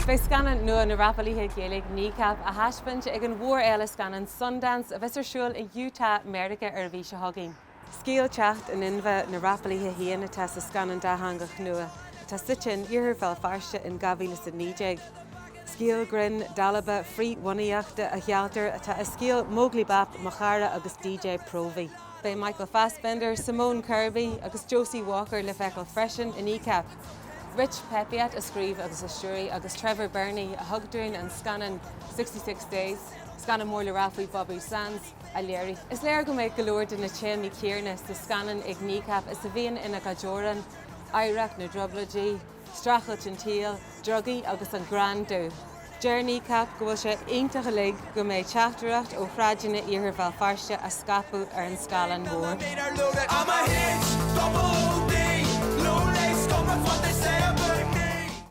Beidh scannán nua na rapálaithe Gaeilge Kneecap á thaispeáint ag an mhórfhéile scannán Sundance a bheas ar siúl in Utah, Meiriceá ar an mhí seo chugainn. Scéal teacht in inmhe na rapálaithe féin atá sa scannán dátheangach nua, atá suite in iarthar Bhéal Feirste in 2019. Scéal grinn dalba frith-bhunaíochta a ghealltar atá i scéal Móglaí Bap, Mo Chara agus DJ Próvaí. Beidh Michael Fassbender, Simone Kirby agus Josie Walker le feiceáil freisin i Kneecap. Rich Peppiatt a scríobh agus a stiúraigh agus Trevor Birney a thug dúinn an scannán 66 Days, scannán mór le rá faoi Bobby Sands, a léirigh. Is léir go mbeidh go leor de na téamaí céanna sa scannán ag Kneecap is a bhíonn ina gcuid amhrán, oidhreacht na dTrioblóidí, streachailt an tsaoil, drugaí agus an greann dubh. Deir Kneecap go bhfuil sé iontach uilig go mbeidh teachtaireacht ó shráideanna iarthar Bhéal Feirste á scaipeadh ar an scáileán mór.